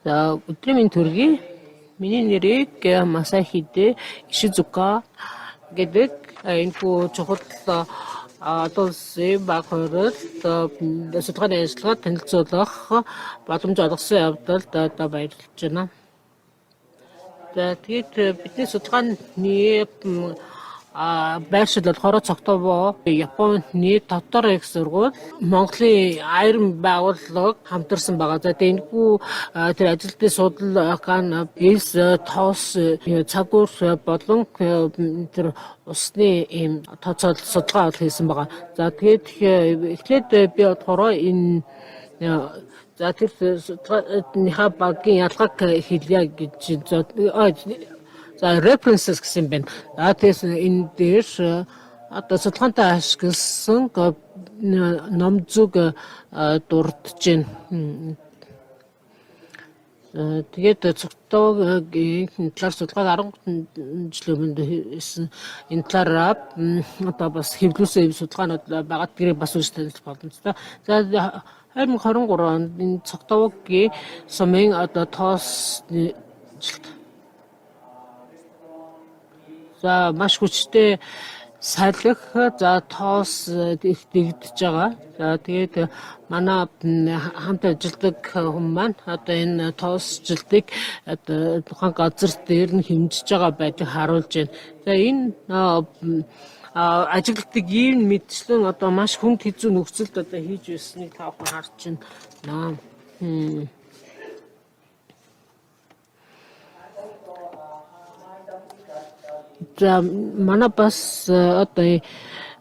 За, өдрийн мэнд төргий. Миний нэрийг Масахиде Ишизука гэдэг. Энэхүү чухал олон улсын баг хувиралд судалгааны ажиллагаа танилцуулах боломж олгосон явдалд одоо баярлаж байна. За, тэгээд бидний судалгааны байршил болохоор Цогтовоо, Японы Тотор их сургууль, Монголын аяр байгууллага хамтарсан байгаа. За, тэгээд энэхүү тэр ажилтны судалгаа элс, тоос, цагуур болон тэр усны ийм тооцоолол судалгаа бол хийсэн байгаа. За, тэгээд эхлээд би болохоор энэ за тэр судалгааныхаа багийн ялгааг хэлье гэж. За, references гэсэн байна. За, тэгээс энэ дээр одоо судалгаантай ашигласан ном зүг дурдж байна. Тэгээд Цогтовоогийн талаар судалгааг 10 жилийн өмнө хийсэн. Энэ талаараа одоо бас хэвлүүлсэн судалгаанууд байгаа. Тэрийг бас үзэж танилцах боломжтой. За, 2023 онд энэ Цогтовоогийн сумын одоо тоос жилт. За, маш хүчтэй салхи, за, тоос их дэгдэж байгаа. За, тэгээд манай хамт ажилладаг хүн маань одоо энэ тоосжилтыг одоо тухайн газар дээр нь хэмжиж байгаа байдлыг харуулж байна. За, энэ ажигладаг ийм мэтчлэн одоо маш хүнд хэцүү нөхцөлд одоо хийж байсныг та бүхэн харж байна. За, манай бас одоо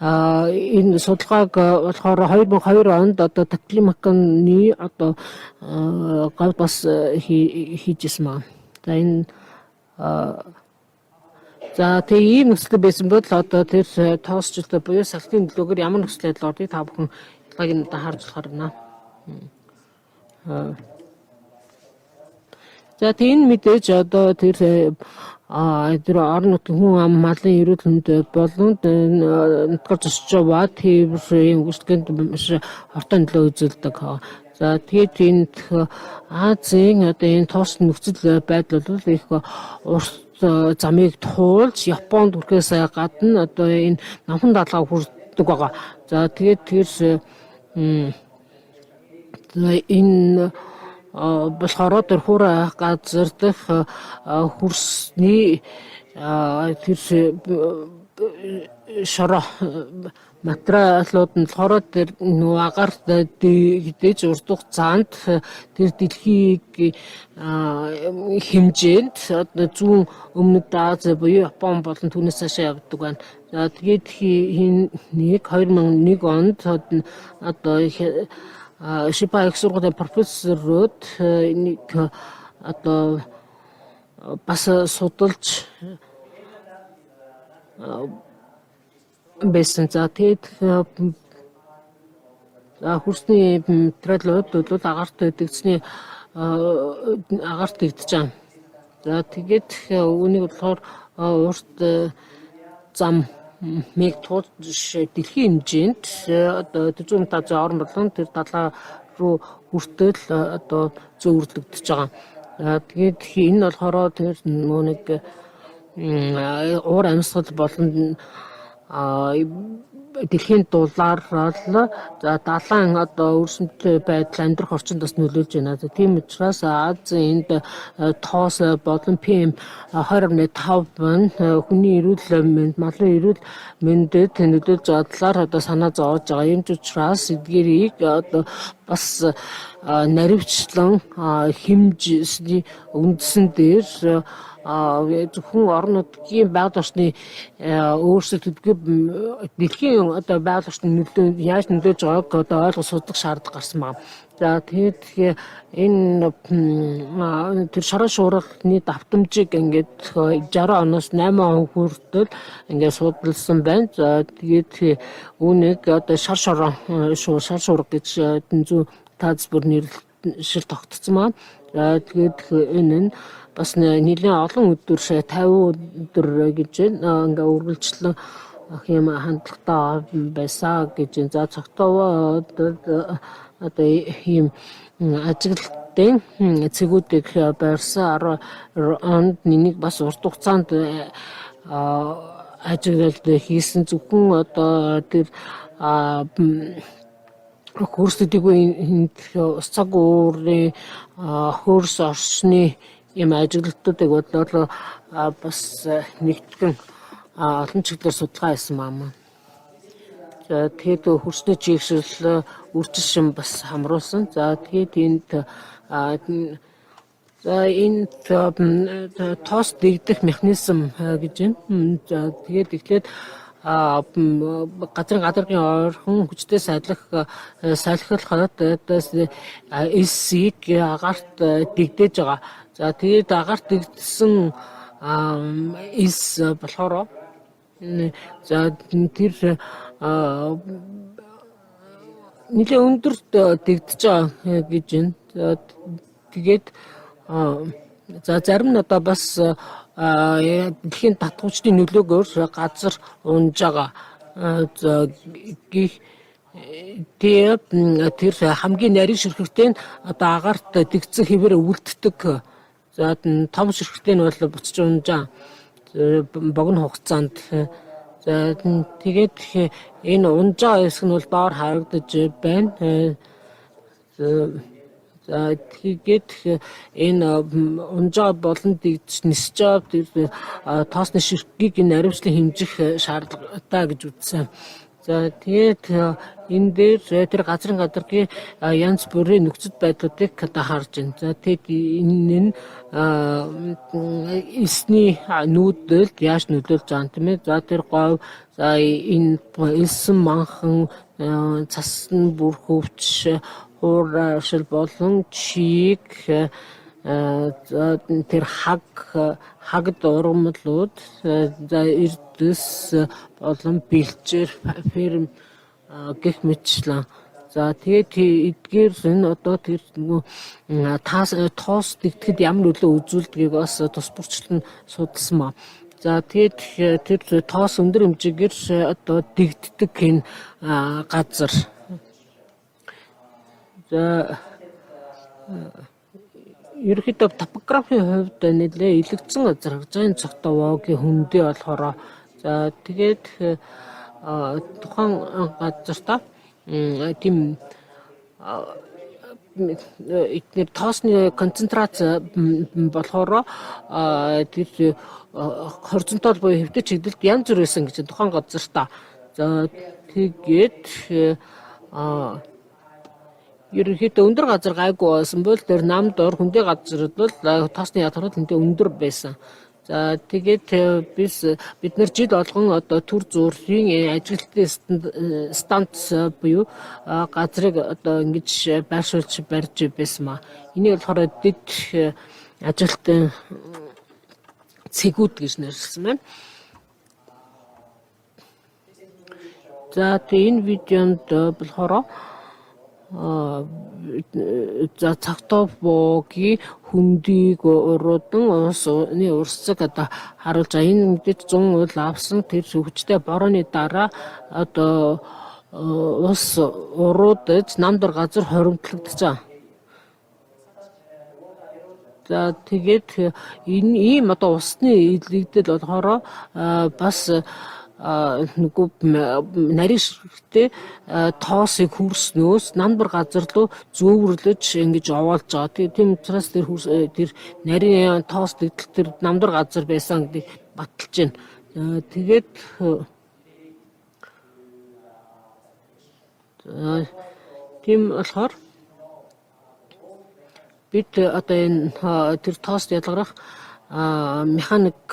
энэ судалгааг болохоор 2002 онд одоо Таклимаканы одоо гав бас хийж исэн маа. За, энэ за тэгээ ийм нөхцөл байсан бол одоо тэр тоосчлоо буюу салхины нөлөөгөөр ямар нөхцөл байдал ордыг та бүхэн ялгааг нь одоо харж болохоор байна. За, тэгээ энэ мэдээж одоо тэр тэр орон нутгийн хүн ам, малын эрүүл мэнд болон нутгаар зочж байгаа тээврийн үйлчлэгэнд маш хортой нөлөө үзүүлдэг. За, тэгээд энд Азийн одоо энэ тоос нөхцөл байдал бол их урт замыг туулж Японд хүрэхээс гадна одоо энэ намхан далгаа хүрдэг байгаа. За, тэгээд тэр энэ болохоор тэр хуурай газар дах хөрсний тэр шороо материалууд нь болохоор тэр нөгөө агаар дэгдэж урт хугацаанд тэр дэлхийг хэмжээнд одоо зүүн өмнөд Ази буюу Япон болон түүнээс цаашаа явдаг байна. За, тэгээд нэг 2001 онд одоо Шипа их сургуулийн профессорууд нэг одоо бас судалж байсан. За, тэгээд за хөрсний материалууд бол агаарт дэгдсэний агаарт дэгдэж байгаа. За, тэгээд үүнийг болохоор урт зам мэг туулж дэлхийн хэмжээнд одоо зүүн Азийн орн болон тэр далаа руу хүртэл одоо зөөвөрлөгдөж байгаа. Тэгээд энэ болохоор тэр нөгөө нэг уур амьсгал болон дэлхийн дулаар л за далайн одоо өрсөлдөй байдал амьдрах орчинд бас нөлөөлж байна. За, тийм учраас Азийн энд тоос болон PM 20.5 нь хүний эрүүл мэнд, малын эрүүл мэндэд нөлөөлж байгаа талаар одоо санаа зовоож байгаа. Ийм ч учраас эдгээрийг одоо бас наривчлан хэмжсэний үндсэн дээр зөвхөн орон нутгийн байгаль орчны өөрчлөлт төдийгүй дэлхийн одоо байгаль орчны нөлөө яаж нөлөөлж байгааг одоо ойлгож судлах шаардлага гарсан байна. За, тэгээд энэ тэр шороо шуурганы давтамжийг ингээд 60 оноос 8 он хүртэл ингээд судалсан байна. За, тэгээд үүнийг одоо шар шороо шар шуурга гэж зүүн таз бүр нэршил тогтцсон байна. За, тэгээд энэ нь бас нэлээд олон өдөр 50 өдөр гэж ингээ үргэлжлэн юм хандлагатай байсан гэж. За, Цогтовоо одоо ийм ажиглалтын цэгүүдийг барьсан. 10 онд энийг бас урт хугацаанд ажиглалт хийсэн. Зөвхөн одоо тэр хөрс төдийгүй ус цаг уурын хөрс орсны юм ажиглалтуудыг бол бас нэгтгэн олон чиглэлээр судалгаа хийсэн маамаа. За, тэгээд хөрсний чийгшил үржил шим бас хамруулсан. За, тэгээд энд за энэ тоос дэгдэх механизм гэж байна. За, тэгээд эхлээд газрын гадаргын ойрхон хүчтэй салхи салхилахад элсийг агаарт дэгдээж байгаа. За, тэгээд агаарт дэгдсэн элс болохоор за тэр нэлээд өндөрт дэгдэж байгаа гэж байна. За, тэгээд за зарим нь одоо бас дэлхийн татгуучдын нөлөөгөөр газар унж байгаа. За, гих тэр хамгийн нарийн ширхэгтэй нь одоо агаарт дэгдсэн хэвээр өвөлддөг. За, том ширхэгтэй нь бол буцаж унж байгаа богино хугацаанд. За, тэгээд энэ унж байгаа хэсэг нь бол доор харагдаж байна. За, тэгээд энэ унж байгаа болон дэгдэж нисэж байгаа тэр тоосны ширхгийг энэ наривчлан хэмжих шаардлагатай гэж үзсэн. За, тэгээд энэ дээр тэр газрын гадаргын янз бүрийн нөхцөл байдлуудыг одоо харж байна. За, тэгээд энэ нь элсний нүүдэлд яаж нөлөөлж байгаа юм, тийм ээ. За, тэр говь, за энэ элсэн манхан, цасны бүрхөвч, хуурайшил болон чиг, за тэр хагд ургамлууд, за эрдэс болон бэлчээр ферм гэх мэтчлэн. За, тэгээд эдгээр энэ одоо тэр нөгөө таас тоос дэгдэхэд ямар нөлөө үзүүлдгийг бас тус бүрчлэн судалсан ба. За, тэгээд тэр тоос өндөр хэмжээгээр одоо дэгддэг энэ газар. За, ерөнхийдөө топографийн хувьд нэлээ илэгдсэн газар гэж энэ Цогтовоогийн хөндий болохоор за тэгээд тухайн газартаа тийм эдгээр тоосны концентрац болохоор тэр хоризонтал буюу хэвтэж чиглэлд янз бүр байсан гэж тухайн газартаа. За, тэгээд ерөнхийдөө өндөр газар гайгүй байсан бол тэр нам дор хөндий газар бол тоосны ядгарал эндээ өндөр байсан. За, тэгээд бид нар жил болгон одоо түр зуурын ажиглалтын станц буюу газрыг одоо ингэж байршуулж барьж байсан маа. Энийг болохоор дэд ажилтны цэгүүд гэж нэрлэсэн байна. За, тэгээ энэ видеонд болохоор за Цогтовоогийн хөндийг уруудан уусны урсцаг одоо харуулж байгаа. Энэ мэдээж 100 уул авсан тэр хүчтэй борооны дараа одоо ус уруудаж нам дор газар хоримтлагдаж байгаа. За, тэгээд энэ ийм одоо усны илэгдэл болохоор бас нөгөө нарийн ширхэгтэй тоосыг хөрснөөс намдар газар руу зөөвөрлөж ингэж овоолж байгаа. Тэгээ тийм учраас тэр тэр нарийн тоос дэгдэл тэр намдар газар байсан гэдгийг баталж байна. Тэгээд тийм болохоор бид одоо энэ тэр тоос ялгарах механик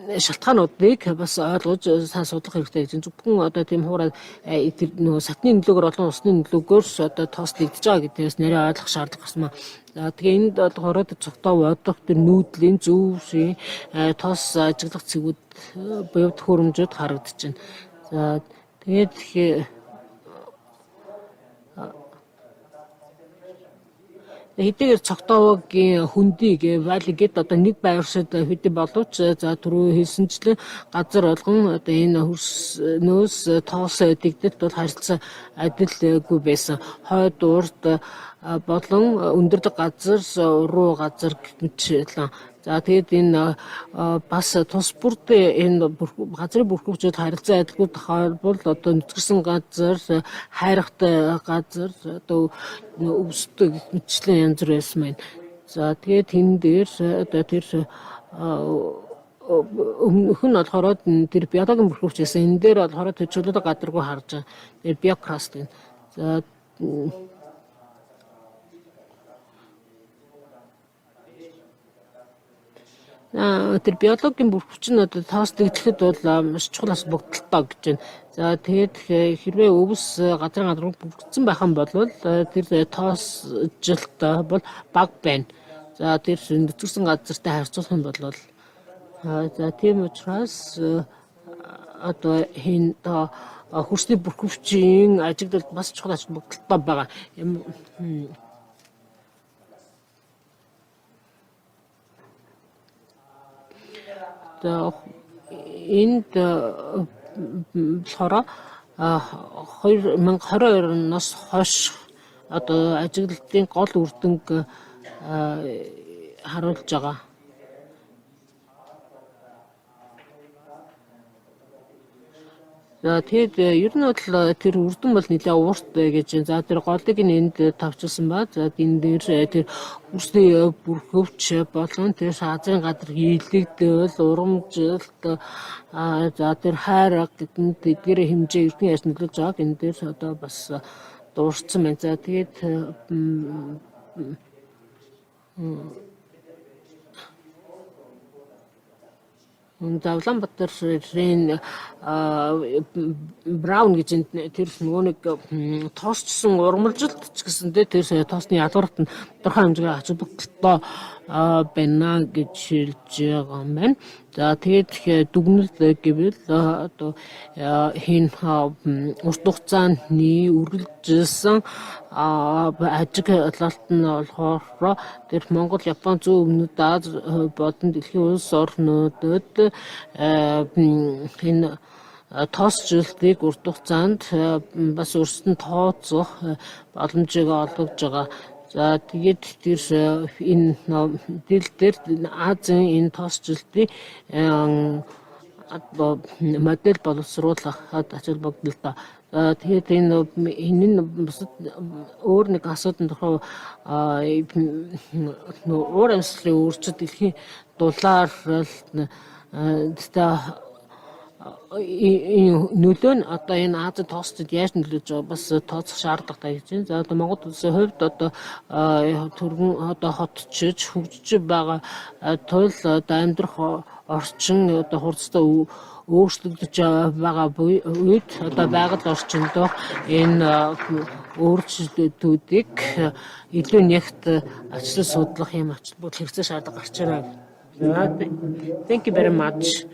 шалтгаануудыг бас ойлгож сайн судлах хэрэгтэй гэж. Зөвхөн одоо тийм хуурай тэр нөгөө сатны нөлөөгөөр олон усны нөлөөгөөр одоо тоос дэгдэж байгаа гэдгээс нэрээ ойлгох шаардлага гарсан маа. За, тэгээ энд болохоор цогтоо бодох тэр нүүдлийн зөвшийн тоос ажиглах цэгүүд буюу төхөөрөмжүүд харагдаж байна. За, тэгээд Хэдийгээр Цогтовогийн хөндий valley гээд одоо нэг байршид хэдий боловч, за, түрүү хэлсэнчлэн газар болгон одоо энэ хөрснөөс тоос дэгдэлт бол харилцан адилгүй байсан. Хойд, урд болон өндөрлөг газар, уруу газар гэх мэтчлэн. За, тэгээд энэ бас тус бүрд энэ газрын бүрхөвчүүд харилцан адилгүй тохиолбол одоо нүцгэрсэн газар, хайргатай газар, одоо өвсдөг гэх мэтчлэн янз бүр байсан байна. За, тэгээд энэ дээр одоо тэр өмнөх нь болохоор тэр биологийн бүрхөвч гэсэн, энэ дээр болохоор тэр чөлөөлөг гадаргуу харж байгаа. Тэр biocrust гэнэ. За, тэр биологийн бүрхөвч нь одоо тоос дэгдэхэд бол маш чухал холбогдолтой гэж байна. За, тэгээд хэрвээ өвс газрын гадаргуу бүрхэгдсэн байх юм бол тэр тоосжилт бол бага байна. За, тэр нүцгэрсэн газартай харьцуулах юм бол, за, тийм учраас одоо энэ хөрсний бүрхөвчийн ажиглалд бас чухал холбогдолтой байгаа. Юм. Одоо энд болохоор 2022 оноос хойш одоо ажиглалтын гол үр дүнг харуулж байгаа. За, тэгэд ер нь бол тэр үр дүн бол нэлээд уурт гэж. За, тэр голыг нь энд тавьчихсан ба. За, энэ дээр тэр хөрсний бүрхөвч болон тэр газрын газар илэгдэл, урамжилт, за, тэр хайрга гэдэнд эдгээр хэмжээ эрдэнэ яаж нөлөөлж байгааг энэ дээр одоо бас дурдсан байна. За, тэгээд за, Улаанбаатарын Браун гэж тэр нөгөө нэг тоосчсон урмалжилт ч гэсэндээ тэр тоосны ялгарт нь тодорхой хэмжээгээр ач холбогдолтой байна гэж хэлж байгаа юм байна. За, тэгээд дүгнэлт гэвэл одоо энэ урт хугацааны үргэлжилсэн ажиглалт нь болохоор тэр Монгол, Япон, зүүн өмнөд Ази болон дэлхийн улс орнуудад энэ тоосжилтыг урт хугацаанд бас өөрсдөд нь тооцох боломжийг олгож байгаа. За, тэгээд тэр энэ дэл дээр Азийн энэ тоосжилтын одоо модель боловсруулахад ач холбогдолтой. Тэгээд энэ нь бусад өөр нэг асуудал тохиол уур амьсгалын өөрчлөлт, дэлхийн дулаалал нөлөө нь одоо энэ Азийн тоосчид яаж нөлөөж байгаа бас тооцох шаардлагатай гэж байна. За, одоо Монгол улсын хувьд одоо түргэн одоо хотчиж хөгжиж байгаа тул одоо амьдрах орчин одоо хурцтай өөрчлөгдөж байгаа үед одоо байгаль орчиндөө энэ өөрчлөлтүүдийг илүү нягт ажиллаж судлах юм ач холбогдол хэрэгцээ шаардлага гарч ирээ. Thank you very much.